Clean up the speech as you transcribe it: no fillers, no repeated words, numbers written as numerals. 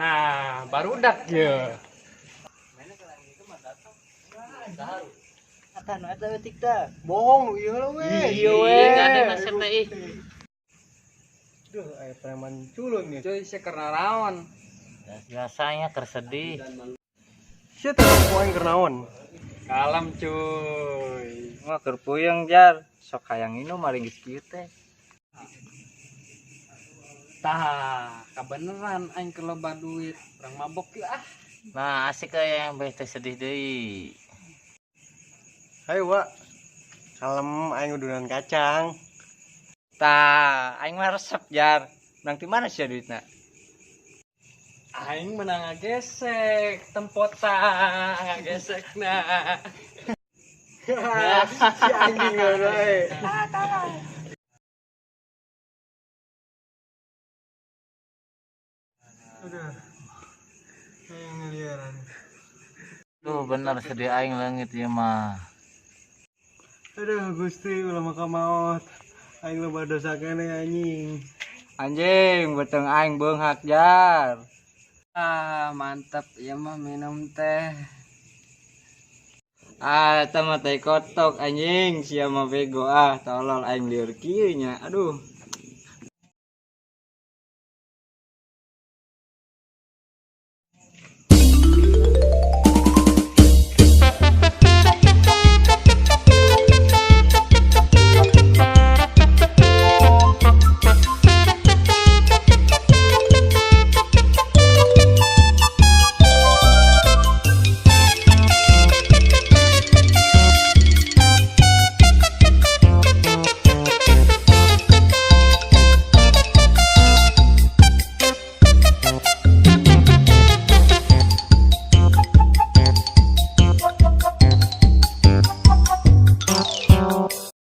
Nah, barudak ye. Atah nu eta eutik tah. Bohong lu ieu lah we. Iya we. Gandeng nasib teh ih. Duh, aya preman culun nih. Cuy, sia keur naraon. Biasanya keur sedih. Sia teh poin keur naon? Kalem cuy. Mah keur puyeng jar. Sok hayang inum maring geus kieu teh. Tah, kabeneran aing keur loba duit. Urang mabok yeuh ah. Nah, asik aya yang beh teh sedih deui. Hayo, Wak. Kalem aing udunan kacang. Tah, aing mah resep jar. Menang ti mana sia duitna? Aing menang ngagesek, tempotan ngagesekna. Si anjing we. Aduh. Aing ngeliaran. Duh, bener sedih aing leungit ieu mah. Aduh, Gusti ulah maka maot. Aing loba dosa keneh anjing. Anjing, beteng aing beunghak jar. Ah, mantap ieu mah minum teh. Ah, eta mah teh kotok anjing, sia mah bego ah, tolol aing lieur kieu nya. Aduh.